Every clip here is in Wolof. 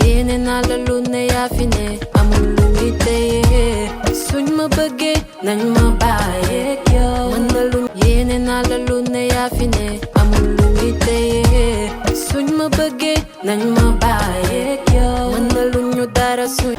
yéene naa la lu ne yaa fi ne amul lu muy téye suñ ma bëggee nañ ma bàyyeeg yow mën na lu yéene naa la lu ne yaa fi ne amul lu muy téye suñ ma bëggee nañ ma bàyyeeg yow mën na lu ñu dara suñ.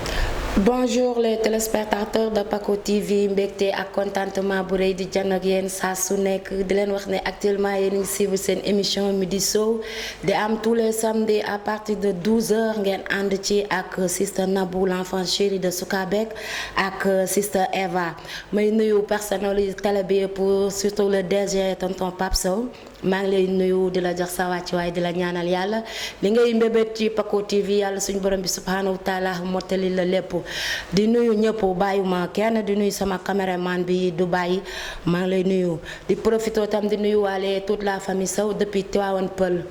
Bonjour les téléspectateurs de Paco TV mbégte ak contentement bu rëy di jànn ak yéen saa su nekk di leen wax ne actuellement yéen ngi suivre seen émission Midi Show di am tous les samedis à partir de 12h ngeen ànd ci ak Sister Nabou l'enfant chéri de Sukabek ak Sister Eva may nuyu personnel yi télé bi yëpp surtout le DG tonton Pape Sow maa ngi lay nuyu di la jox sa wàccuwaay di la ñaanal yàlla li ngay mbébét ci Paco TV yàlla suñu borom bi subhanahu wa taala mottali la lépp di nuyu ñëpp bàyyuma kenn di nuyu sama caméraman bi du bàyyi maa ngi lay nuyu di profité tam di nuyu waale toute la famille Sow depuis Tivaouane Peulh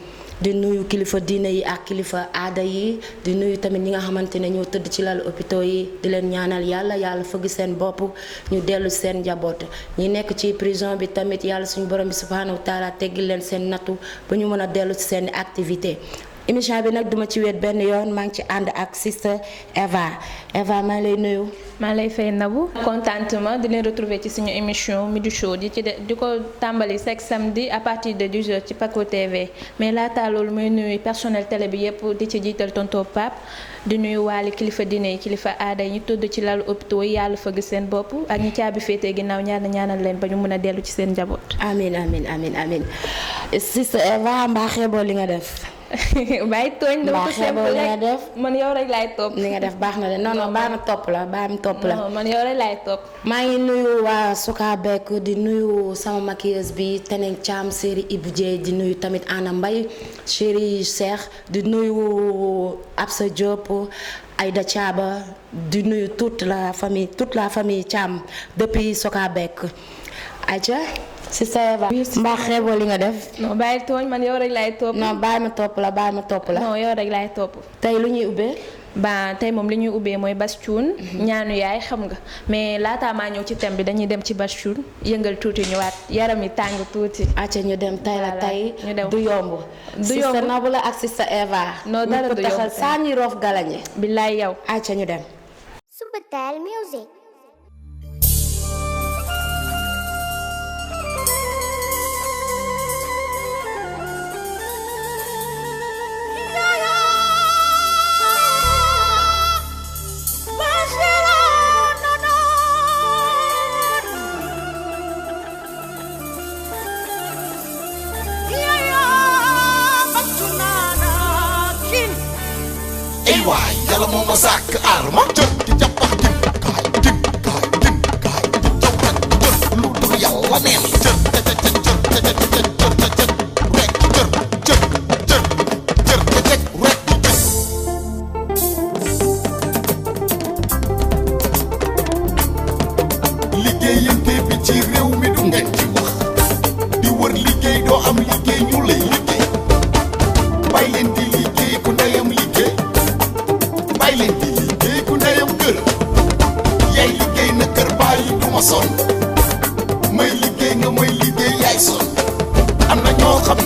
di nuyu kilifa diine yi ak kilifa aada yi di nuyu tamit ñi nga xamante ne ñoo tëdd ci lal hôpitaux yi di leen ñaanal yàlla fëgg seen bopp ñu dellu seen njaboot ñi nekk ci prison bi tamit yàlla suñu borom bi subhanahu wa taala teggil leen seen nattu ba ñu mën a dellu ci seen activité émission bi nag duma ci wéet benn yoon maa ngi ci ànd ak Sister Eva maa lay nuyu. maa lay fay Nabou contentement di leen retrouver ci suñu émission Midi Show di ko tàmbali chaque samedi à partir de 10h ci Paco TV mais laata loolu may nuyu personnel télé bi yépp di ci jiital tonton Pape di nuyu waale kilifa diine yi kilifa aada yi ñu tudd ci lalu hôpitaux yi yàlla fëgg seen bopp ak ñi caabi féetee ginnaaw ñaanal leen ba ñu mën a dellu ci seen njaboot. amiin Sister Eva mbaa xeeboo li nga def. bàyyi tooñ dama ko simple li nga def man yow rek laay topp. li nga def baax na de non baax na topp la baax na topp la. non man yow rek laay topp. maa ngi nuyu waa Sukabek di nuyu sama maquilleuse bi Teneng Thiam série Ibou Dieye di nuyu tamit Anna Mbaye chéri Cheikh di nuyu Absa Diop Aïda Thiaba di nuyu toute la famille Thiam depuis Sukabek aja Sister Eva mbaa xeeboo li nga def. non bàyyi tooñ man yow rek laay topp. non bàyyi ma topp la. non yow rek laay topp. tey lu ñuy ubbee. tey moom li ñuy ubbee mooy Bastoun. ñaanu yaay xam nga mais laataa maa ñëw ci thème bi dañuy dem ci Bastoun yëngal tuuti ñëwaat yaram yi tàng tuuti. acca ñu dem tey la tey ñu dem du yomb. Sister Nabou la ak Sister Eva. non dara du yomb saa ñuy roof galañe. billaay yow. acca ñu dem. Subatel Music. waay yàlla moo ma sàkk aar ma jot di jàppax dim kaay dim kaay dim kaay dim jaw kat jot lu dul yàlla neen jot rek liggéeyante bi ci réew mi du ngeen ci wax di wër liggéey doo am liggéey ñu lay liggéey bay leen di liggéey ku ndeyam liggéey bay leen di liggéey ku ndeyam kër yaay liggéey na kër bàyyi du ma sonn may liggéey nga may liggéey yaay sonn am na ñoo xam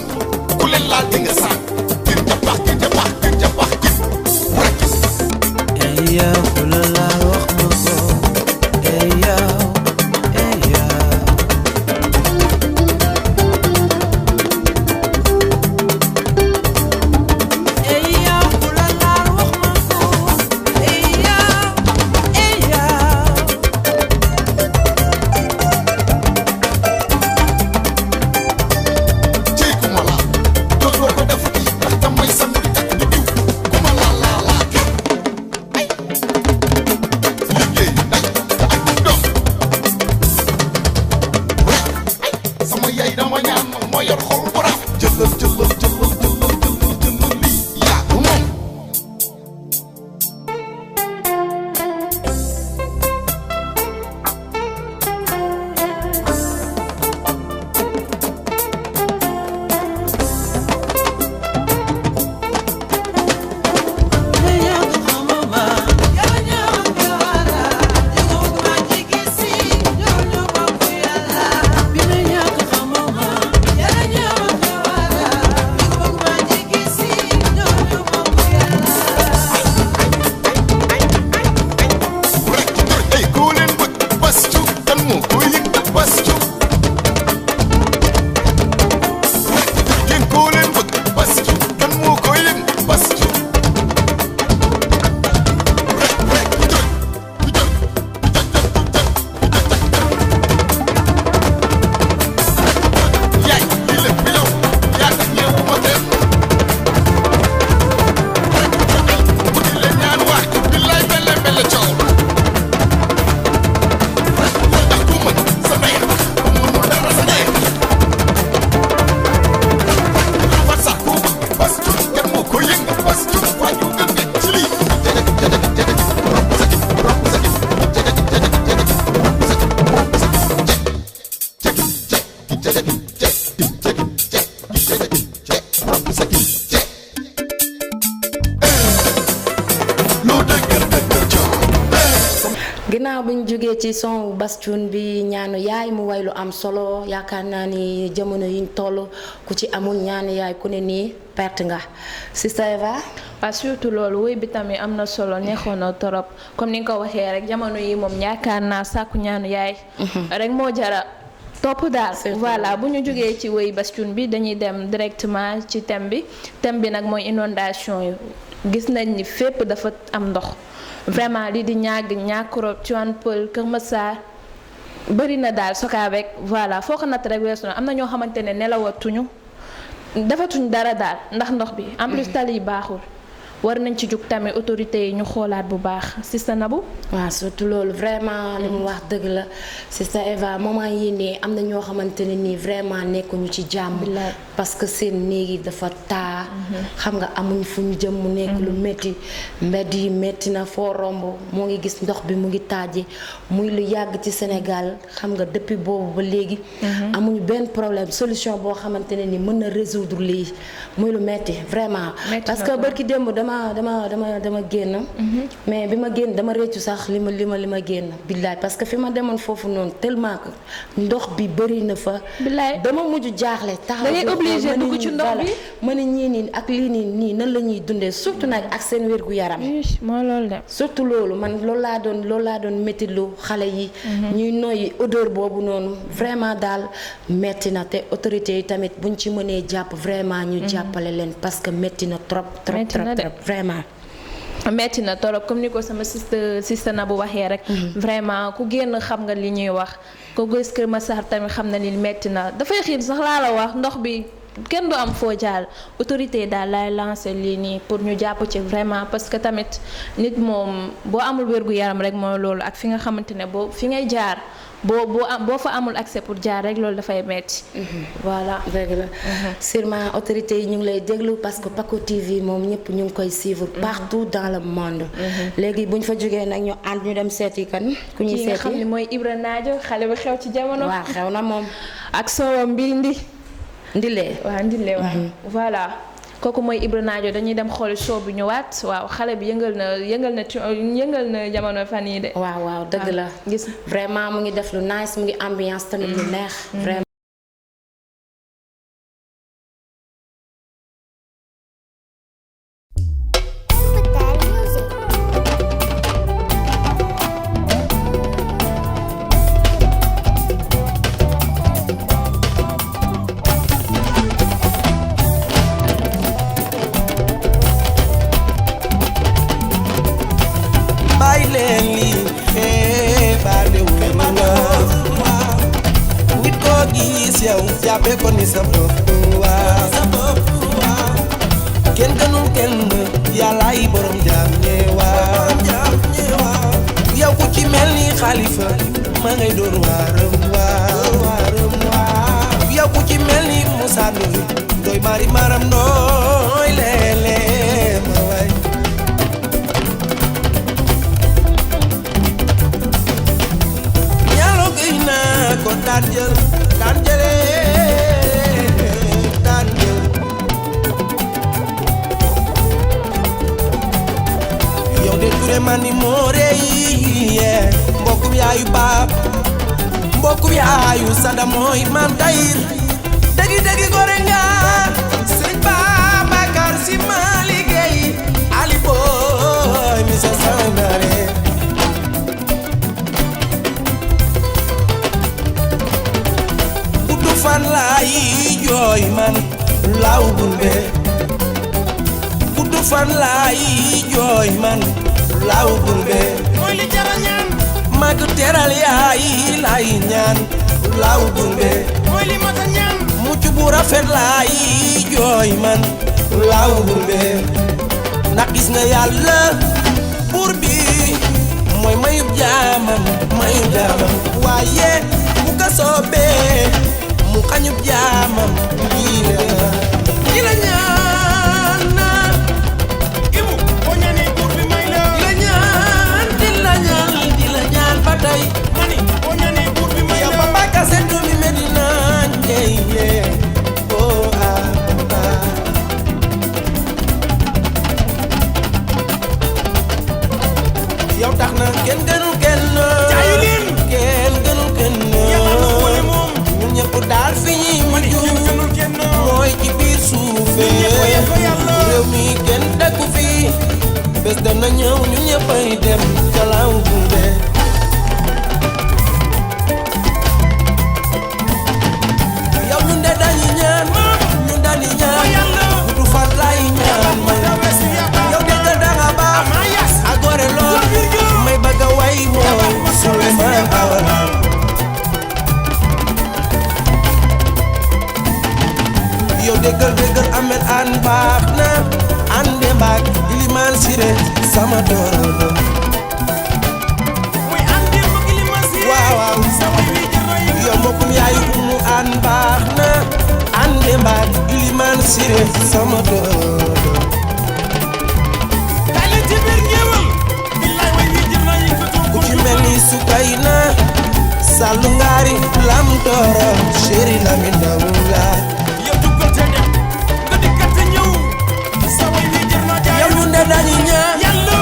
ku leen laal di nga sànq gir japax gir japax gir japax gir rek eya ku la laal wax ma ko eya ginnaaw bi ñu jógee ci son Bastoun bi ñaanu yaay mu way lu am solo yaakaar naa ni jamono yiñ toll ku ci amul ñaanu yaay ku ne nii perte nga Sister Eva. waaw surtout loolu woy bi tamit am na solo neexoon na torop comme ni nga ko waxee rek jamono yi moom yaakaar naa sàkku ñaanu yaay. rek moo jara topp daal. voilà bu ñu jógee ci woy Bastoun bi dañuy dem directement ci thème bi nag mooy inondation yi gis nañ ni fépp dafa am ndox. vraiment lii di ñàkkurop Tivaouane Peulh Kër Massar bëri na daal Sokabek voilà foo ko natt rek weesu na am na ñoo xamante ne nelawatuñu defatuñ dara daal ndax ndox bi en plus tali yi baaxul war nañ ci jug tamit autorités yi ñu xoolaat bu baax Sister Nabou. waaw surtout loolu vraiment li mu wax dëgg la Sister Eva moment yii nii am na ñoo xamante ne nii vraiment nekkuñu ci jàmm. parce que seen néeg yi dafa taa. xam nga amuñ fu ñu jëm mu nekk lu métti mbedd yi métti na foo romb moo ngi gis ndox bi mu ngi taaje muy lu yàgg ci Sénégal xam nga depuis boobu ba léegi. amuñu benn problème solution boo xamante ne ni mën na résoudre lii muy lu métti vraiment. parce que barki démb dama génn. mais bi ma génn dama réccu sax li ma génn billaay parce que fi ma demoon foofu noonu tellement que ndox bi bëri na fa. billaay dama mujj jaaxle. taxaw da ngay obligé dugg ci ndox bi ma ne ñii nii ak lii nii nan la ñuy dundee surtout nag ak seen wérgu yaram. moo loolu de. surtout loolu man loolu laa doon méttilu xale yi. ñuy noyyi odeur boobu noonu vraiment daal metti na te autorités yi tamit buñ ci mënee jàpp vraiment ñu jàppale leen parce que metti na trop. vraiment metti na torop comme ni ko sama Sister Nabou waxee rek. vraiment ku génn xam nga li ñuy wax ku gis Kër Massar tamit xam na ni metti na dafay xiir sax laa la wax ndox bi kenn du am foo jaal autorité daal lay lancer lii nii pour ñu jàpp ci vraiment parce que tamit nit moom boo amul wérgu yaram rek mooy loolu ak fi nga xamante ne boo fi ngay jaar boo fa amul accès pour jaar rek loolu dafay metti voilà dëgg la sûrement autorités yi ñu ngi lay déglu parce que Paco TV moom ñëpp ñu ngi koy suivre partout dans le monde léegi bu ñu fa jógee nag ñu ànd ñu dem seeti kan ku ñuy seeti ki nga xam ne mooy Ibra Naajo xale bu xew ci jamono waaw xew na moom ak soowam bi ndilee waaw voilà kooku mooy Ibra Naajo dañuy dem xooli show bi ñëwaat waaw xale bi yëngal na jamono fan yi de waaw dëgg la gis vraiment mu ngi def lu nice mu ngi ambiance tamit lu neex vraiment jàppe ko ni sa bopp waa kenn gënul kenn yàllaay borom jaam ñeewaa yow ku ci mel ni xalifa ma ngay doon waaram yow ku ci mel ni Moussa Ndoye mari maram nooy leele ma waay ñaalo gëy naa ko daan jël yow de Touré mani moore yi mbokkum yaayu baab mbokkum yaayu sada mooy maam tayir dëggi gore nga sëñ Babacar Si ma liggéey ali boy mi sa sangare fan laay jooy man law gulbe guddu fan laay jooy man law gulbe mooy li jara ñaan mag teral yaay laay ñaan law gulbe mooy li mata ñaan mucc bu rafet laay jooy man law gulbe ndax gis nga yàlla buur bi mooy mayub jaamam waaye bu ko soobee mu xañub jaamam di la ñaan ibu boo ñaanee buur bi may la di la ñaan ba tey mani boo ñaanee buur bi may la ba baka setu mi Medina yeye oh yow tax na kenn gënul kenn jaayu leen kenn gënul kenn yàlla na boole moom ñun ñëpp daal fi ñuy mujj kenn gënul kenn mooy ci biir suufee ñun ñëpp a yem fa yàlla réew mi kenn dëkku fi bés dana ñëw ñun ñëppay dem ca law gunge yow ñun de dañuy ñaan ñun dañuy ñaan gudu fan lay ñaan man yow déggal da nga baax a gore lool may bëgg a way mooy Souleymane Awara yow déggal Ahmed an baax na ande mbaag Iliman Siré sama dooro muy ande mbag Iliman Siré waaw waaw sama wi jëroy yow mbokkum yaayu umu an baax na ande mbaag Iliman Siré sama dooro kaay leen ci biir ñeewal billaay way wi jëroy yi ku ci mel ni Sukayna Sallu Ngari Lam Dooro Chéri Lamin Dawula yow duggal te dem nga dikkat te ñëw sa way wi jër na jaay yow ñun de dañuy ñaan yàlla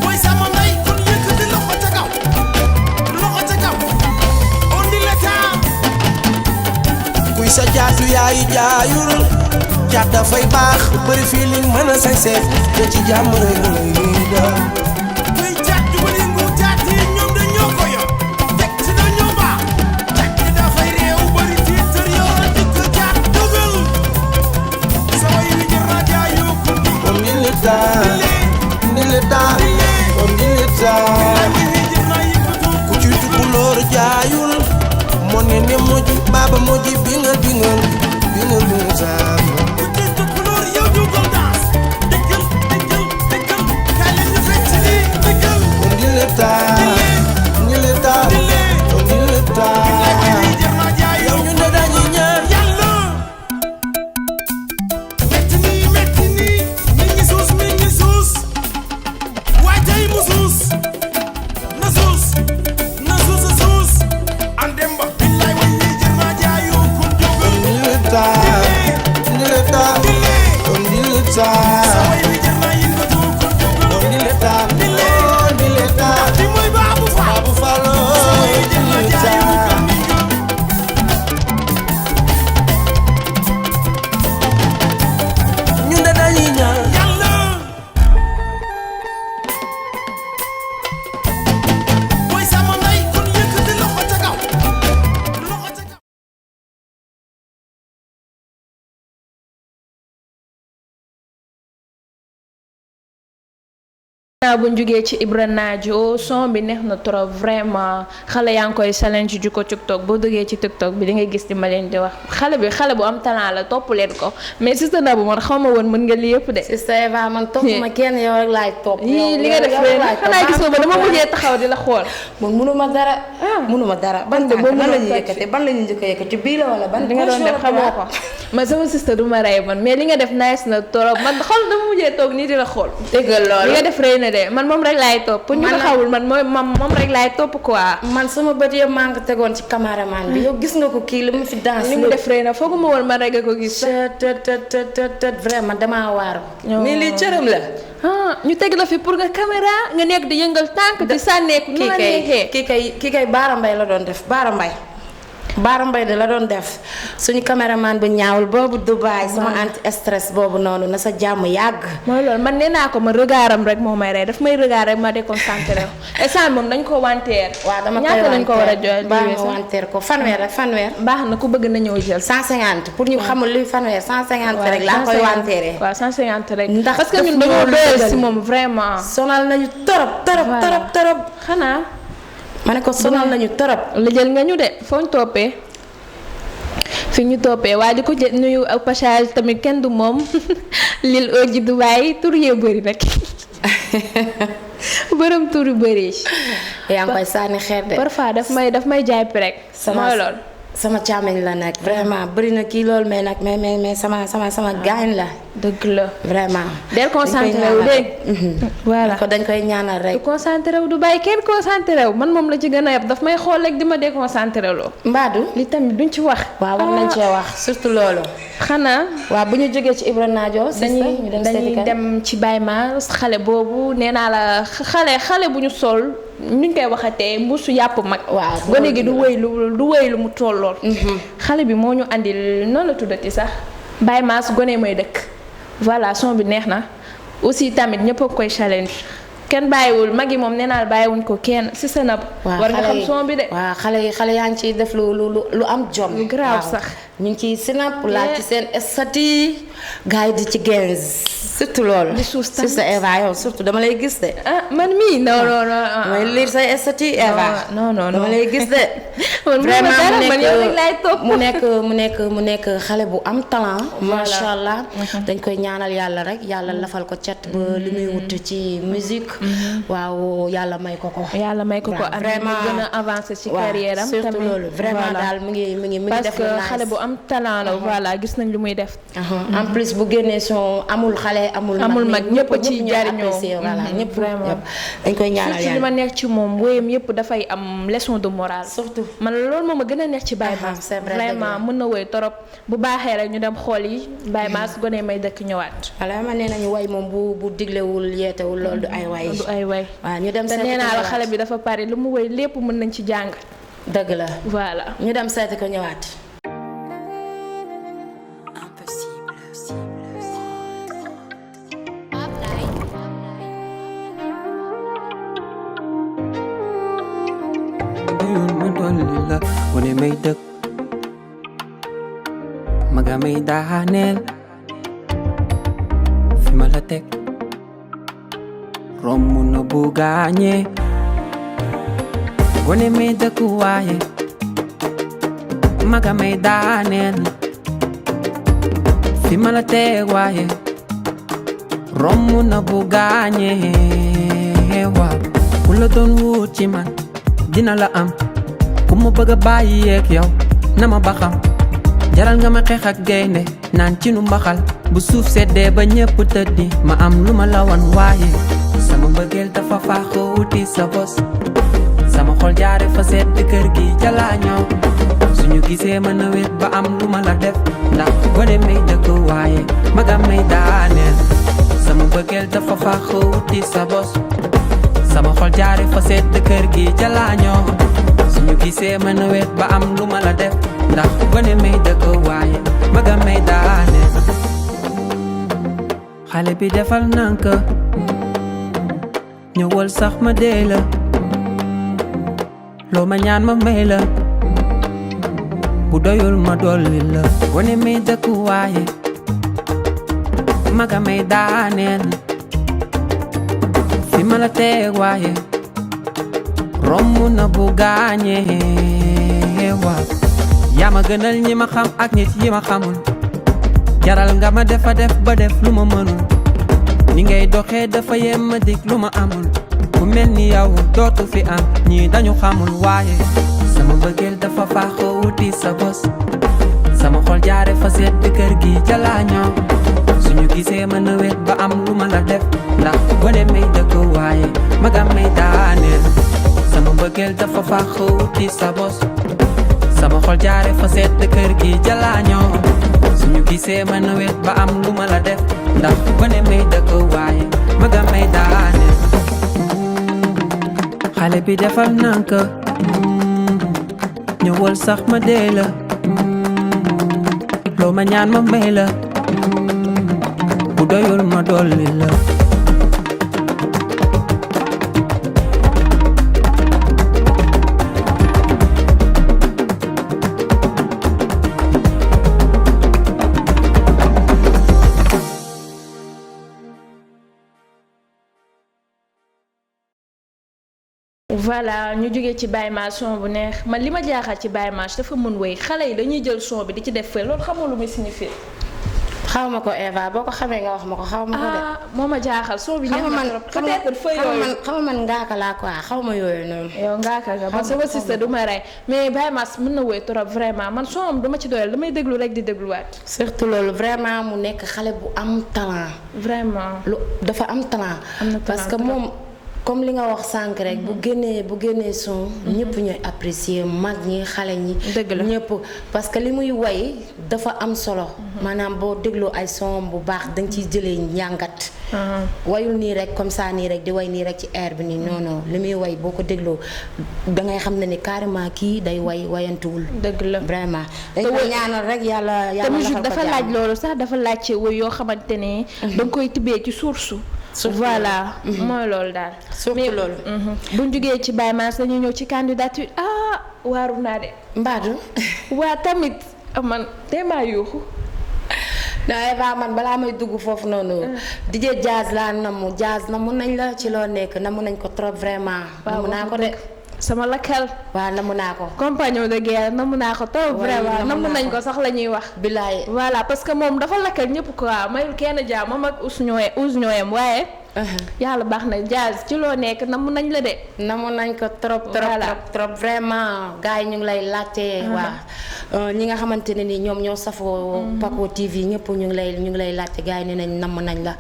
mooy sama ndey kon yëkkati loxo ca kaw on dit l'état kuy sa jaatu yaay jaayul jaat dafay baax bëri feeling mën a sañse te ci jàmm rek lay doon kuy jaat ju bëri ngu jaat yi ñoom dañoo ko yor teg ci dañoo baax teg ci dafay réew bëri tiitar yow la dikk jaat dugal sa way wi jër na jaayu ko on dit l'état on dit l'état way wi jër na yëkkatu ku ci tukulóor jaayul moo ne ne moji baaba moji bingal saam ku ci tukulóor yow dugal daas dëggal kaay leen ñu fecc lii dëggal on dit l'état on dit l'état way wi jër na jaayu yow ñu ne dañuy ñaan yàlla metti nii mi ngi suus waaye tey mu suus na suus a suus an dem ba billaay way wi jër na jaayu kon jógal on dit l'état sa way wi jër na yëngatu kon jógal on dit l'état di mooy baabu fa Babu Fallo sa way wi jër na jaayu kon ninga ñun de dañuy ñaan yàlla mooy sama ndey kon yëkkati loxo ca kaw naa buñ jugee ci Ibra Nadio son bi neex na trop vraiment xale yaa ngi koy challenge ju ko TikTok boo duggee ci TikTok bi di nga gis di ma leen di wax xale bu am talent la topp leen ko mais Sister Nabou man xaw ma woon mën nga li yëpp de. Sister Eva man topp ma kenn yow rek laay topp. yii li nga def ren xanaa gis nga ba dama mujjee taxaw di la xool. man munuma dara. ban de boo ban la ñuy mënoon yëkkati ban la ñuy njëkk a yëkkati bii la wala ban. li nga doon def xamoo ko man sama sister du ma rey man mais li nga def nice na trop man xool dama mujjee toog nii di la xool. dëggal loolu li nga def rëy na de man moom rek laay topp. pour ñu ko xawul man moom rek laay topp quoi. man sama bët yëpp maa ngi ko tegoon ci cameraman bi yow gis nga ko kii li mu fi danse. li mu def rëy na fooguma woon man rek a ko gis. te vraiment damaa waaru. mais lii cëram la. ñu teg la fi pour nga caméra nga nekk di yëngal tànk di sànneeku. nu la neexee kii kay Baara Mbaye la doon def Baara Mbaye de la doon def suñu caméraman bu ñaawul boobu Dubaay sama anti stress boobu noonu na sa jàmm yàgg. mooy loolu man nee naa ko ma regardam rek moo may rey daf may regard rek ma déconcentré wu instant moom dañ ko wanteer. waaw dama koy ñaata lañ ko war a jox baax nga wanteer ko fanweer. baax na ku bëgg na ñëw jël. 150 pour ñu xamul luy fanweer 150 rek laa koy wanteeree. waaw 150 rek. ndax parce que ñun dañoo doyal si moom vraiment. sonal nañu torop. xanaa. ma ne ko sonal nañu torop. la jël nga ñu de foo ñu toppee. fi ñu toppee waa di ko jël nuyu ak passage tamit kenn du moom lil oji Dubaay tur yee bëri rek bërëm tur yu bëri. yaa ngi koy sànni xeer de. parfois daf may jaay rek. mooy lool sama càmmiñ la nag vraiment bëri na kii loolu mais nag mais sama gaañ la. dëgg la vraiment. del concentré wu dégg voilà ko dañ koy ñaanal rek. du concentré wu du bàyyi kenn concentré wu man moom la ci gën a yab daf may xool rek di ma déconcentré loo. Mbadou. li tamit duñ ci wax. waaw war nañ cee wax surtout loolu. xanaa. waaw bu ñu jógee ci Ibra Nadio. dañuy dem ci Baye Mass xale boobu nee naa la xale bu ñu sol nuñ koy waxatee mbuusu yàpp mag. waaw gone gi du wéy lu mu tollool. xale bi moo ñu andil noonu la tuddati sax Baye Mass gone may dëkk. voilà son bi neex na aussi tamit ñëpp a koy challenge kenn bàyyiwul mag yi moom nee naa bàyyiwuñ ko kenn si sa nab. war nga xam son bi de. waaw xale yaa ngi ciy def lu am jom. lu garaaw sax ñu ngi ciy sinap laal ci seen estati gars yi di ci gens surtout loolu. di suus tamit sa Eva yow surtout dama lay gis de. man mii non. damay lire say estati Eva. non dama lay gis de. vraiment mu nekk xale bu am talent. macha allah dañ koy ñaanal yàlla rek yàlla lafal ko cat ba li muy wut ci musique. waaw yàlla may ko ko. yàlla may ko ko vraiment gën a avancé ci carrière am. surtout loolu vraiment daal mu ngi def. parce que xale bu am talent la voilà gis nañ lu muy def. en plus bu génnee son amul xale amul mag ñëpp ci jariñoo voilà ñëpp vraiment dañ koy ñaanal surtout li ma neex ci moom wéyam yëpp dafay am leçon de morale. surtout man loolu moom a gën a neex ci Baye Mass. c'est vrai vraiment mën na woy torop bu baaxee rek ñu dem xool yi Baye Mass gone may dëkk ñëwaat. voilà ma nee nañu way moom bu diglewul yeetewul loolu du ay way. du ay way waaw ñu dem te nee naa la xale bi dafa pare lu mu woy lépp mën nañ ci jàng. dëgg la voilà ñu dem seeti ko ñëwaat. la wane may dëkk maga may daaneel fi ma la teg romb na bu gaañee wane may dëkk waaye maga may daaneel fi ma la teg waaye romb na bu gaañee waaw ku la doon wut ci man dina la am ku ma bëgg a bàyyi yeeg yow na ma ba xam jaral nga ma xeex ak gaynde naan ci nu mbaxal bu suuf seddee ba ñépp tëddi ma am lu ma la wan waaye sama mbëggeel dafa faax wuti sa bos sama xol jaare fa sedd kër gi jalaa ñëw suñu gisee ma na wet ba am lu ma la def ndax gone may dëkk waaye magam may daaneel sama mbëggeel dafa faax wuti sa bos sama xol jaare fa sedd kër gi jalaa ñëw suñu gisee ma na wet ba am lu ma la def ndax gone may dëkk waaye magam may daaneel xale bi defal nanka ñëwal sax ma dee la loo ma ñaan ma may la bu doyul ma dolli la gone may dëkk waaye magam may daaneel fi ma la teeg waaye romb na bu gaañee waaw yaa ma gënal ñi ma xam ak nit yi ma xamul jaral nga ma defa def ba def lu ma mënul ni ngay doxee dafa yem ma dig lu ma amul ku mel ni yow dootu fi am ñii dañu xamul waaye sama mbëggeel dafa faax wuti sa bos sama xol jaare fa sedd kër gi jalaa ñëw suñu gisee ma na wet ba am lu ma la def ndax gone may dëkk waaye magam may daaneel sama mbëggeel dafa faax wuti sa bos sama xol jaare fa sedd kër gi jalaa ñëw suñu gisee ma na wet ba am lu ma la def ndax gone may dëkk waaye magam may daaneel xale bi defal nanka ñëwal sax ma dee la loo ma ñaan ma may la bu doyul ma dolli la voilà ñu jógee ci Baye Mass son bu neex man li ma jaaxal ci Baye Mass dafa mën woy xale yi dañuy jël son bi di ci def fee loolu xamoo lu muy signifier xaw ma ko Eva boo ko xamee nga wax ma ko xaw ma ko de. moo ma jaaxal soo bi neex na trop peut-être feuille yooyu xam nga man ngaaka laa quoi xaw ma yooyu noonu. yow ngaaka nga man sama sister du ma rey mais Baye Mass mën na woy trop vraiment man soom duma ci doyal damay déglu rek di dégluwaat. surtout loolu vraiment mu nekk xale bu am talent. vraiment lu dafa am talent. parce que moom comme li nga wax sànq rek bu génnee son ñëpp ñooy apprécier mag ñi xale ñi. dëgg la ñëpp parce que li muy way dafa am solo. maanaam boo dégloo ay son bu baax da nga ciy jëlee njàngat. wayul nii rek comme ça nii rek di way nii rek ci air bi nii non non li muy way boo ko dégloo da ngay xam ne ni carrément kii day wayantuwul. dëgg la vraiment. dañ ko ñaanal rek yàlla te musique dafa laaj loolu sax dafa laaj ci woy yoo xamante ne. da nga koy tibbee ci source. voilà mooy loolu daal. surtout loolu. buñ jugee ci Baye Mass dañuy ñëw ci candidature waaru naa de. Mbadou. waa tamit man téemaa yuuxu. non Eva man balaa may dugg foofu noonu. DJ Jazz laa namu Jazz namu nañ la ci loo nekk namu nañ ko trop vraiment. namu naa ko de. sama lakkal. waaw namu naa ko. compagnon de guerre namu naa ko trop vraiment namu nañ ko sax la ñuy wax. bilaay voilà parce que moom dafa lakkal ñëpp quoi mayul kenn jaam moom ak us ñooyam waaye. yàlla baax na Jazz ci loo nekk namu nañ la de. namu nañ ko trop trop vraiment gars yi ñu ngi lay laajte. waa ñi nga xamante ne ni ñoom ñoo safoo. Paco TV ñëpp ñu ngi lay laajte gars yi nee nañ namu nañ la.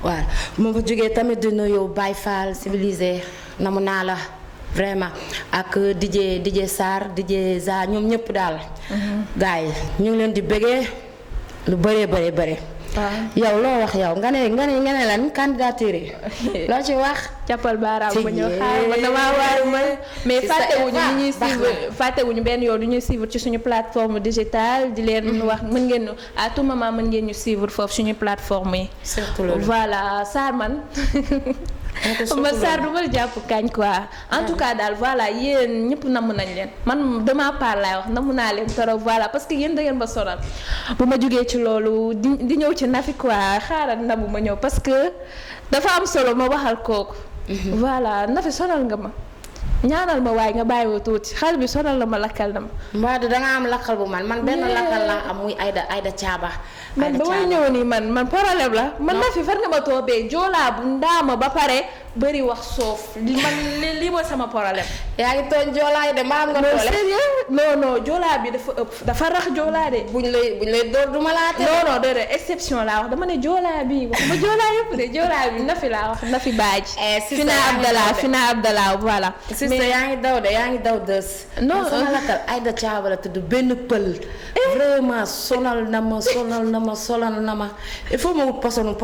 waaw moo fa jógee tamit di nuyu Baye Fall civilisé namu naa la. vraiment ak DJ Sarr DJ Za ñoom ñëpp daal. gars yi ñu ngi leen di bëggee lu bëree. yow loo wax yow nga ne lan candidature yi loo ci wax. jàppal baaraam ba ñëw xaar man damaa waaru ma mais fàttewuñu benn yoon du ñuy suivre ci suñu plateforme digitale di leen wax mën ngeen à tout moment mën ngeen ñu suivre foofu suñu plateforme yi. surtout loolu voilà Sarr man. man Sarr du ma jàpp kañ quoi en tout cas daal voilà yéen ñëpp namm nañ leen man de ma part laay wax namm naa leen trop voilà parce que yéen da ngeen ba sonal bu ma jógee ci loolu di ñëw ci Nafi quoi xaaral nabu ma ñëw parce que dafa am solo ma waxal kooku. voilà Nafi sonal nga ma ñaanal ma waaye nga bàyyiwoo tuuti xale bi sonal na ma lakkal na ma. Mbadou da nga am lakkal bu man benn lakkal laa am muy Aïda Thiaba. man ba may ñëw nii man problème la man Nafi fan nga ma toobee joolaa bu ndaama ba pare bëri wax soof li mooy sama problème. yaa ngi tooñ joolaa yi de maa am nga doole. non joolaa bi dafa ëpp dafa rax joolaa de. buñ lay door duma laa te. non de exception laa wax dama ne joolaa bi wax ma joolaa yëpp de joolaa bi Nafi laa wax Nafi Badji. Fina Abdallah voilà. mais yaa ngi daw dës. non sama lakkal Aïda Thiaba la tudd benn pël. vraiment sonal na ma il faut ma wut posonu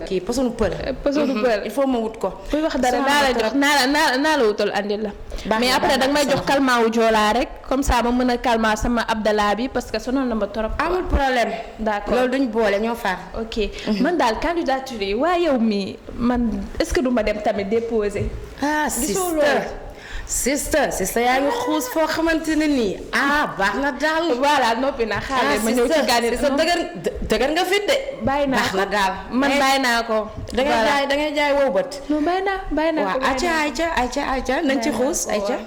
kii posonu pël. posonu pël il faut ma wut ko. buy wax dara naa la wutal andil la. mais après danga may jox kalmaawu joolaa rek comme ça ma mën a kalmaa sama Abdallah bi parce que sonal na ma trop. amul problème. d'accord loolu duñ boole ñoo far. ok man daal candidature yi waaye yow mii man est-ce que du ma dem tamit déposer. sister yaa ngi xuus foo xamante ne nii baax na daal. voilà noppi na xaaral ma ñëw ci gànnaar sa dëgër nga fit de. bàyyi naa baax na daal man bàyyi naa ko. da ngay jaay wow bët. non bàyyi naa ko. waaw ayca nañ ci xuus ayca.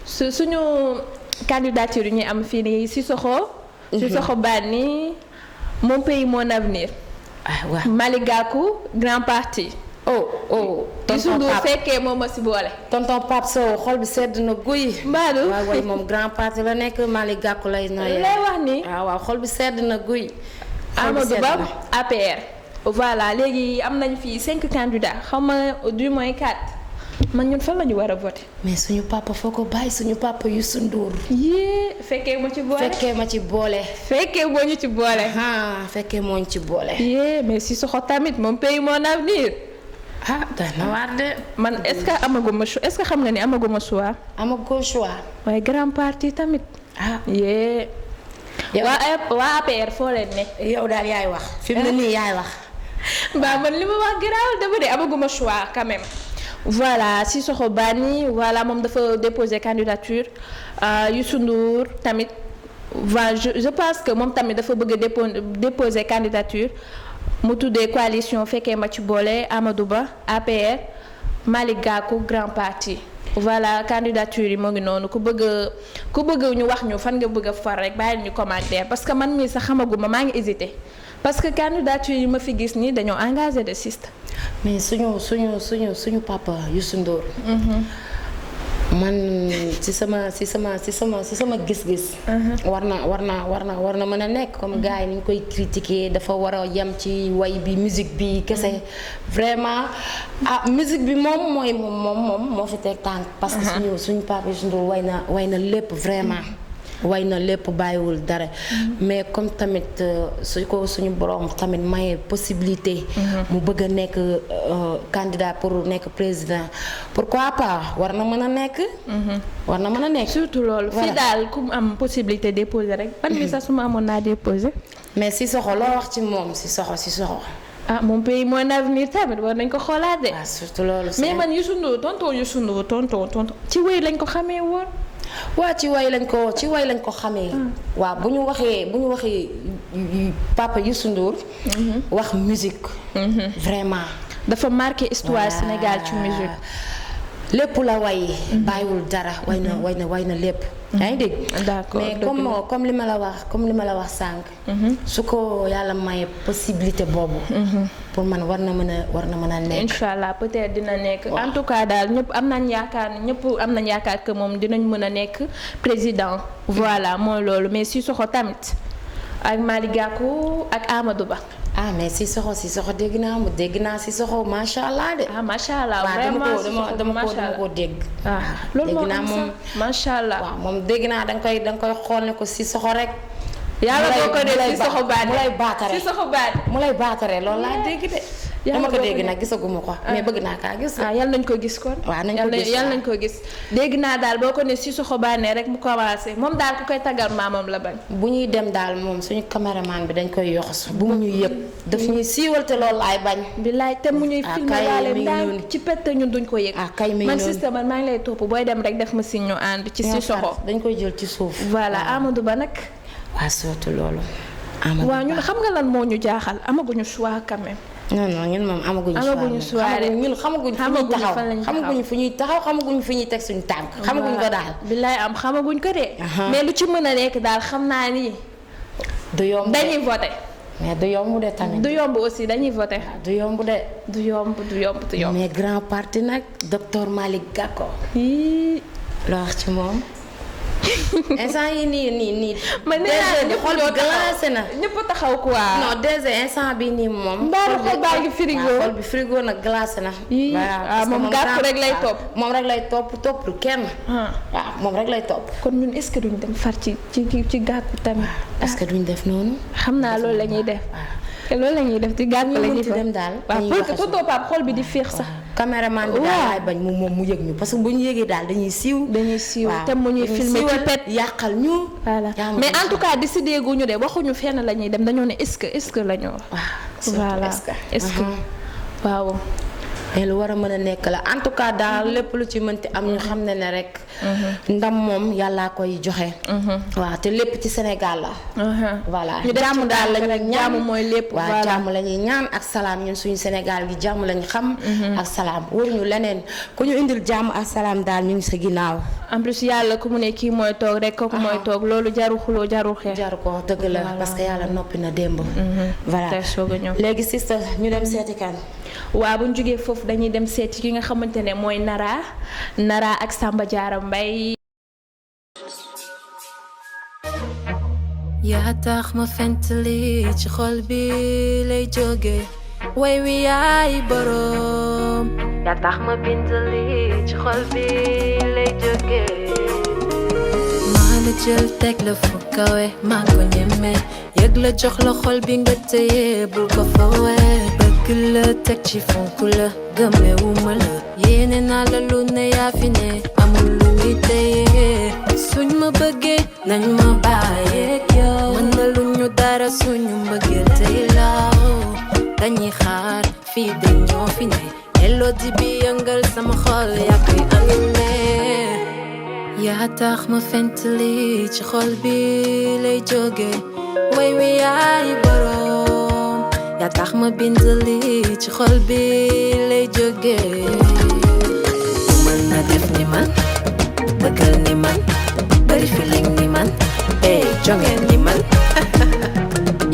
suñu candidature yi ñuy am fii nii Sissoko Banni Mon Pays Mon Avenir. waaw Malick Gakou Grand Parti. tonton Pape fekkee moom ma si boole. tonton Pape Sow xol bi sedd na guy. Mbadou waaw moom Grand Parti la nekk Malick Gakou lay noyee. lay wax ni waaw xol bi sedd na guy. Amadou Ba APR. voilà léegi am nañ fii 5 candidats xaw ma du moins 4 man ñun fan la ñu war a voter. mais suñu papa foo ko bàyyi suñu papa Youssou Ndour. fekkee moo ci boole. fekkee moo ñu ci boole. fekkee moo ñu ci boole. mais Sissoko tamit Mon Pays Mon Avenir. dana waar de. man est-ce que xam nga ni amaguma choix. amagoo choix. waaye Grand Parti tamit. waa APR foo leen ne. yow daal yaay wax. fi mu ne nii yaay wax. man li ma wax garaawal dama de amaguma choix quand même. voilà Sissoko Banni voilà moom dafa déposer candidature Youssou Ndour tamit voilà je pense que moom tamit dafa bëgg a déposer candidature. mu tuddee coalition fekkee ma ci boole Amadou Ba APR Malick Gakou Grand Parti voilà candidature yi moo ngi noonu ku bëgg ñu wax ñu fan nga bëgg a far rek bàyyi ñu commentaire parce que man mii sax xamaguma maa ngi hésité parce que candidature yi ma fi gis nii dañoo engagé de siste. mais suñu papa Youssou Ndour. man ci sama gis-gis. war na mën a nekk comme gars yi ni ñu koy critiquer dafa war a yem ci way bi musique bi kese. vraiment musique bi moom moo fi teg tànk. parce que suñu papa Youssou Ndour way na lépp vraiment. way na lépp bàyyiwul dara. mais comme tamit suñu borom tamit maye possibilité. mu bëgg a nekk candidat pour nekk président pourquoi pas war na mën a nekk. war na mën a nekk. surtout loolu. fii daal ku am possibilité déposer rek. ban bi sax su ma amoon naa déposer. mais Sissoko loo wax ci moom Sissoko. mon pays mon avenir tamit war nañ ko xoolaat de. surtout loolu. mais man Youssou Ndour tonton ci wéy lañ ko xamee woon. waa ci way lañ ko xamee. waaw bu ñu waxee papa Youssou Ndour. wax musique. vraiment. dafa marqué histoire Sénégal ci musique. lépp la way. bàyyiwul dara way na lépp. yaa ngi dégg. d'accord mais comme li ma la wax sànq. su ko yàlla maye possibilité boobu. pour man war na mën a nekk. Inch'Allah peut-être dina nekk. en tout cas daal ñëpp am nañ yaakaar que moom dinañ mën a nekk président. voilà mooy loolu mais Sissoko tamit ak Malick Gakou ak Amadou Ba. mais Sissoko dégg naa Sissoko macha allah de. macha allah vraiment dama ko dégg. loolu moo dégg naa moom macha allah. waaw moom dégg naa danga koy xool ne ko Sissoko rek. yàlla boo ko dee Sissoko baat mu lay baatare loolu laa dégg de. dama ko dégg nag gisaguma ko. mais bëgg naa kaa gis. yàlla nañ ko gis kon. waaw nañ ko gis dégg naa daal boo ko ne Sissoko baane rek mu commencé moom daal ku koy taggal maamam la bañ. bu ñuy dem daal moom suñu caméraman bi dañ koy yoxos bu mu ñuy yëg daf ñuy siiwal te loolu laay bañ. billaay te mu ñuy filmé waale daal ci pette ñun duñ ko yëg. man sister man maa ngi lay topp booy dem rek def ma signe ñu ànd ci Sissoko. dañ koy jël ci suuf. voilà Amadou Ba nag. waaw surtout loolu. waaw ñun xam nga lan moo ñu jaaxal amaguñu choix quand même. non ñun moom amaguñu choix rek ñun xamaguñ fu ñuy taxaw xamaguñ fu ñuy teg suñu tànk. xamaguñ ko daal. billaay xamaguñ ko de. mais lu ci mën a nekk daal xam naa ni. du yomb dañuy voté. mais du yomb de tamit. du yomb aussi dañuy voté. du yomb de. du yomb. mais grand parti nag docteur Malick Gakou. loo wax ci moom. instant yi nii. man nee naa ñëpp xol bi glacé na. ñëpp taxaw quoi. non déjà instant bi nii moom. mbaaru xol baa ngi frigo. xol bi frigo nag glacé na. waaw moom Gakou rek lay topp. moom rek lay topp kenn. waaw moom rek lay topp. kon ñun est-ce que duñ dem far ci Gakou tamit. est-ce que duñ def noonu. xam naa loolu la ñuy def. loolu la ñuy def ci Gakou la ñuy dem daal. waaw pour que tonton Pape xol bi di féex sax. caméraman bi daal laay bañ moom mu yëg ñu parce que bu ñu yëgee daal dañuy siiw. te mu ñuy filmer ci pet yàqal ñu. voilà mais en tout cas décidé gu ñu de waxuñu fenn la ñuy dem dañoo ne est-ce que la ñu wax. voilà est-ce que waaw. mais lu war a mën a nekk la en tout cas daal lépp lu ci mënti am ñu xam ne rek. ndam moom yàllaa koy joxe. waaw te lépp ci Sénégal la. voilà jàmm daal la ñuy ñaan jàmm mooy lépp. waaw jàmm la ñuy ñaan ak salaam ñun suñu Sénégal gi jàmm lañu xam. ak salaam waruñu leneen ku ñu indil jàmm ak salaam daal ñu ngi sa ginnaaw. en plus yàlla ku mu ne kii mooy toog rek kooku mooy toog loolu jaru xuloo jaru xeex. jaru ko dëgg la parce que yàlla noppi na démb. voilà léegi sister ñu dem seeti kan. waaw bu ñu jógee foofu dañuy dem seeti ki nga xamante ne mooy Nara ak Samba Diarra Mbaye. yaa tax ma fentali ci xol bi lay jóge way wi yaay boroom. yaa tax ma bintali ci xol bi lay jóge. maa la jël teg la fu kawe maa ko ñeme yëg la jox la xol bi nga téye bul ko fawee. bëgg la teg ci fonk la gëmewuma la yéene naa la lu ne yaa fi ne amul lu ñuy téye. suñ ma bëggee nañ ma bàyyeeg yow mën na lu ñu dara suñu mbëggeel tey laaw dañuy xaar fii de ñoo fi ne mélodie bi yëngal sama xol yaa koy animé. yaa tax ma fentali ci xol bi lay jóge way wi yaay boroom. yaa tax ma bindali ci xol bi lay jóge. mën na def ni man bëggal ni man bari feeling ni man jongen ni man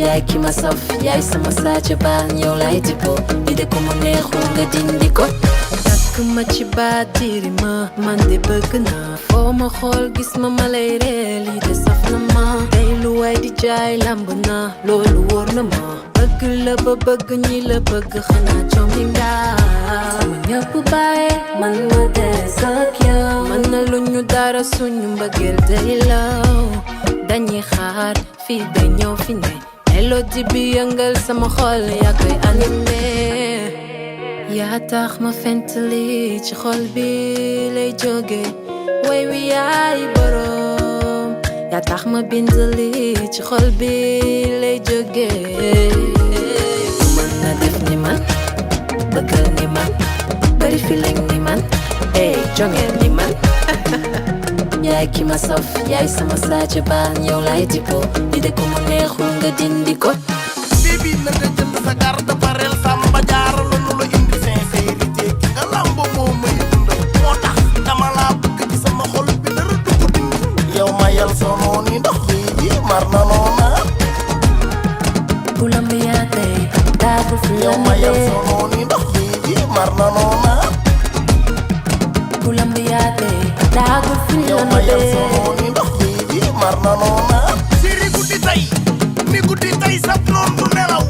yaay ki ma saf yaay sama sàcc baan yow lay tipo li de ko mu neexul nga dindi ko takk ma ci baatiri ma man de bëgg naa foo ma xool gis ma ma lay ree li de saf na ma tey lu waay di jaay lamb na loolu wóor na ma bëgg la ba bëgg ñi la bëgg xanaa jommi nga sama ñëpp bàyyi man ma des ak yow man na lu ñu dara suñu mbëggeel day law dañuy xaar fii ba ñëw fi ne mélodie bi yëngal sama xol yaa koy animé yaa tax ma fentali ci xol bi lay jóge way wi yaay borom yaa tax ma bindali ci xol bi lay jóge mën na def ni man bëggal ni man bari feeling ni man ey jongeel ni man yaay ki ma saf yaay sama sàcc baan yow lay tipo li de ko mu neexul nga dindi ko Baby na nga jënd sa garde pareel Samba Diarra la nu la indi sincérité ki nga lambo moo may dundal moo tax dama laa bëgg ci sama xol bi dara du ko dindi yow mayal sa nooni ndox bi mar na noona ku lamb yaa tey daagul fi yow mayal sa nooni ndox bi mar na noona ku lamb yaa tey daagul fi yow mayal sa nooni ndox bi mar na noona siri guddi tey ni guddi tey sa noon du nelaw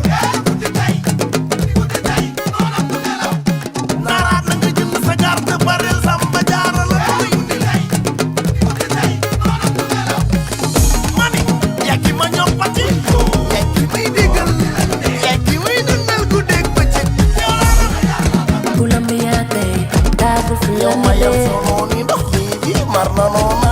naaraat na nga jënd sa garde pareel Samba Diarra la nu la indi mani yaa ki ma ñoppati yaa ki may déggal yaa ki may dundal guddeeg bëccëg ku lamb yaa tey daagul fi yow mayal sa nooni ndox bi mar na noona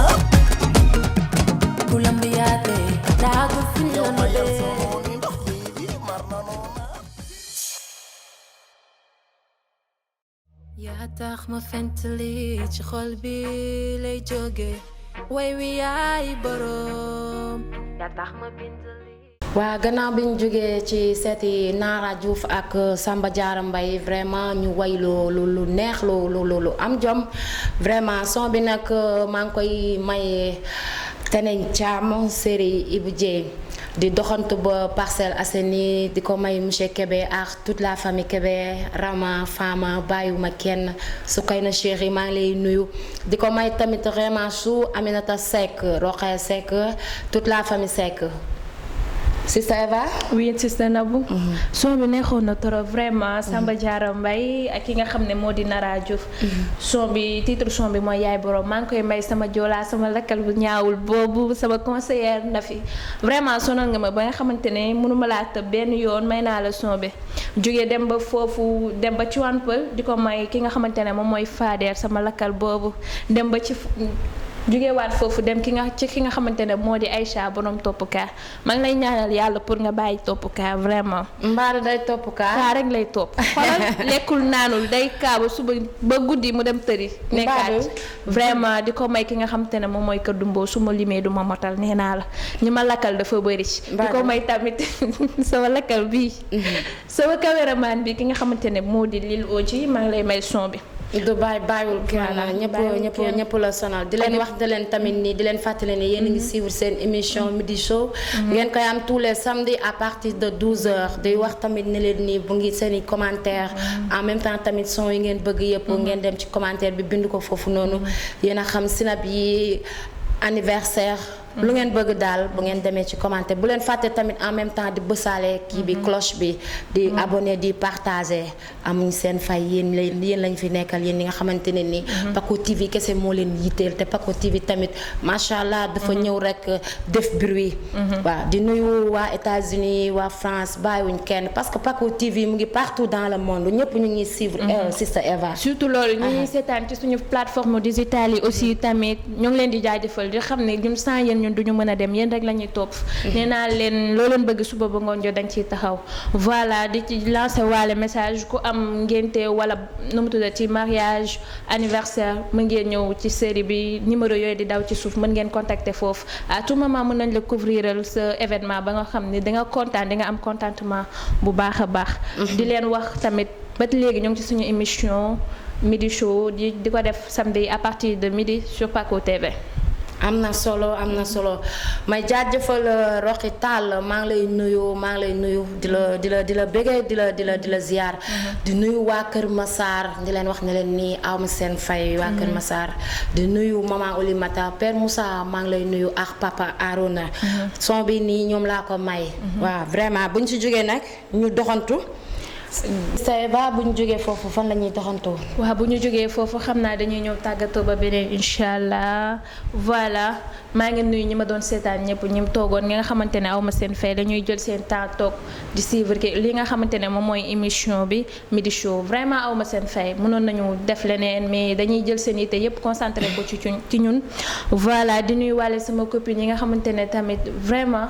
ku lamb yaa tey daagul fi yow mayal sa nooni ndox bi mar na noona yaa tax ma fentali ci xol bi lay jóge way wi yaay borom yaa tax ma bindali waa gannaaw bi ñu jógee ci seeti Nara Diouf ak Samba Diarra Mbaye vraiment ñu way lu neex lu am jom vraiment son bi nag maa ngi koy maye Teneñ Thiam série Ibou Dieye di doxantu ba Parcelles Assainies di ko may monsieur Kébé ak toute la famille Kébé Rama Fama bàyyiwuma kenn Soukayna Chéri maa ngi lay nuyu di ko may tamit vraiment su Aminata Seck Rokhaya Seck toute la famille Seck Sister Eva. oui Sister Nabou. son bi neexoon na trop vraiment Samba Diarra Mbaye ak ki nga xam ne moo di Nara Diouf. son bi titre son bi mooy yaay borom maa ngi koy may sama joolaa sama lakkal bu ñaawul boobu sama conseillère na fi vraiment sonal nga ma ba nga xamante ne mënuma laa tëb benn yoon may naa la son bi jógee dem ba foofu dem ba ci wan pël di ko may ki nga xamante ne moom mooy Fader sama lakkal boobu dem ba ci. jóge waat foofu dem ki nga xamante ne moo di Aïcha borom topp kaa maa ngi lay ñaanal yàlla pour nga bàyyi topp kaa vraiment. Mbaara day topp kaa rek lay topp. xoolal lekkul naanul day kaa ba suba ba guddi mu dem tëri. nekkaat vraiment di ko may ki nga xamante ne moom mooy Kër Dumbo su ma limee du ma motal nee naa la ñi ma lakkal dafa bëri. di ko may tamit sama lakkal bii. sama caméraman bi ki nga xamante ne moo di Lil Oji maa ngi lay may son bi. du bàyyiwul kenn ñëpp la sonal di leen wax di leen tamit nii di leen fàttali ne yéen a ngi suivre seen émission Midi Show ngeen koy am tous les samedis à partir de 12h di wax tamit ne leen nii bu ngi seen i commentaire en même temps tamit son yi ngeen bëgg yëpp ngeen dem ci commentaire bi bind ko foofu noonu yéen a xam sinap yi anniversaire lu ngeen bëgg daal bu ngeen demee ci commentaire bu leen fàtte tamit en même temps di bësaale kii bi cloche bi di abonné di partager amuñ seen fay yéen lañ fi nekkal yéen ñi nga xamante ne ni Paco TV kese moo leen yitteel te Paco TV tamit macha allah dafa ñëw rek def bruit waaw di nuyu waa États-Unis waa France bàyyiwuñ kenn parce que Paco TV mu ngi partout dans le monde ñëpp ñu ngi suivre Sister Eva surtout loolu ñu ngi seetaan ci suñu plateforme digitale yi aussi tamit ñu ngi leen di jaajëfal di xam ne ñun sans yéen ñun duñu mën a dem yéen rek la ñuy topp nee naa leen loo leen bëgg suba ba ngoon jot dañ ciy taxaw voilà di ci lancer waale message ku am ngénte wala nu mu tuddati ci mariage anniversaire mën ngeen ñëw ci série bi numéro yooyu di daw ci suuf mën ngeen contacter foofu à tout moment mën nañ la couvriral sa événement ba nga xam ne danga kontaan di nga am contentement bu baax a baax di leen wax tamit ba léegi ñu ngi ci suñu émission Midi Show di ko def samedi à partir de midi sur Paco TV am na solo may jaajëfal Roqi Tall maa ngi lay nuyu di la bëggee di la ziar. di nuyu waa Kër Massar di leen wax ne leen nii aw ma seen fay waa Kër Massar di nuyu maman Oulimata Père Moussa maa ngi lay nuyu ak papa Arona. son bi nii ñoom laa ko may. waaw vraiment buñ ci jógee nag ñu doxantu. Eva bu ñu jógee foofu fan la ñuy doxantoo. waaw bu ñu jógee foofu xam naa dañuy ñëw tàggatoo ba beneen incha allah voilà maa ngi nuyu ñi ma doon seetaan ñëpp ñi toogoon ñi nga xamante ne aw ma seen fay dañuy jël seen temps toog di suivre li nga xamante ne moom mooy émission bi Midi Show vraiment aw ma seen fay mënoon nañu def leneen mais dañuy jël seen yitte yëpp concentré ko ci ñun voilà di nuyu wàlle sama copine yi nga xamante ne tamit vraiment.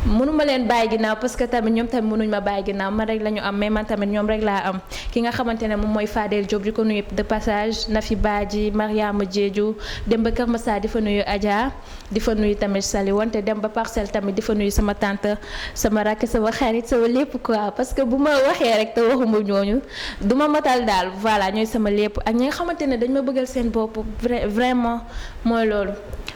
mënuma leen bàyyi ginnaaw parce que tamit ñoom tamit mënuñ ma bàyyi ginnaaw man rek la ñu am mais man tamit ñoom rek laa am ki nga xamante ne moom mooy Fadel Diop di ko nuyu de passage Nafi Badji Mariama Diédiou dem ba Kër Massar di fa nuyu Adja di fa nuyu tamit Sali wante dem ba Parcelles tamit di fa nuyu sama tante sama rakk sama xarit sama lépp quoi parce que bu ma waxee rek te waxuma ñooñu du ma matal daal voilà ñooy sama lépp ak ñi nga xamante ne dañ ma bëggal seen bopp vraiment mooy loolu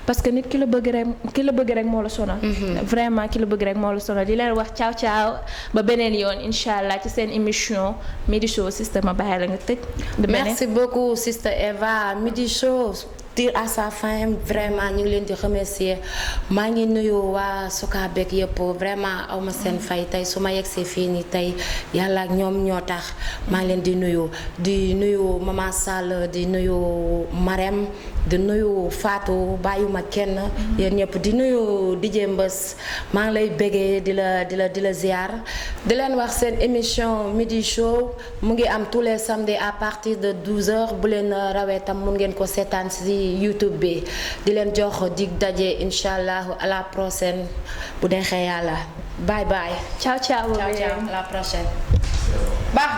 parce que nit ki la bëgg rek moo la sonal vraiment ki la bëgg rek moo la sonal di leen wax ciao ba beneen yoon incha allah ci seen émission Midi Show Sister ma bàyyi la nga tëj. merci beaucoup Sister Eva Midi Show tire à sa fin vraiment ñu ngi leen di remercier maa ngi nuyu waa Sokabek yëpp vraiment aw ma seen fay tey su ma yegsee fii nii tey yàlla ak ñoom ñoo tax maa ngi leen di nuyu Maman Sall di nuyu Marème di nuyu Fatou bàyyuma kenn yéen ñëpp di nuyu DJ Mbës maa ngi lay bëggee di la ziar di leen wax seen émission Midi Show mu ngi am tous les samedis à partir de 12h bu leen rawee tam mun ngeen ko seetaan ci YouTube bi di leen jox dig daje incha allah à la prochaine bu neexee yàlla bye bye. ciao à la prochaine. baax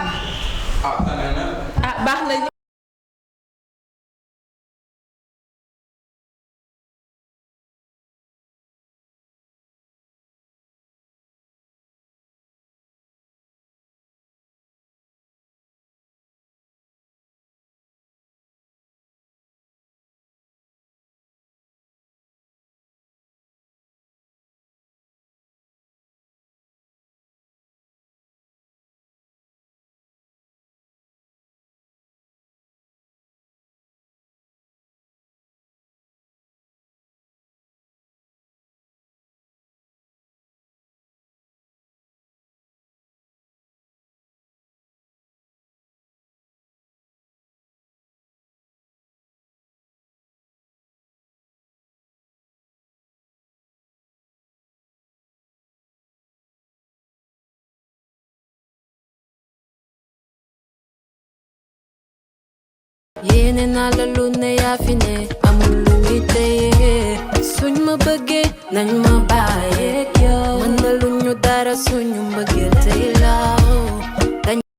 na. yéene naa la lu ne yaa fi ne amul lu muy téye suñ ma bëggee nañ ma bàyyeeg yow mën na lu ñu dara suñu mbëggeel tey la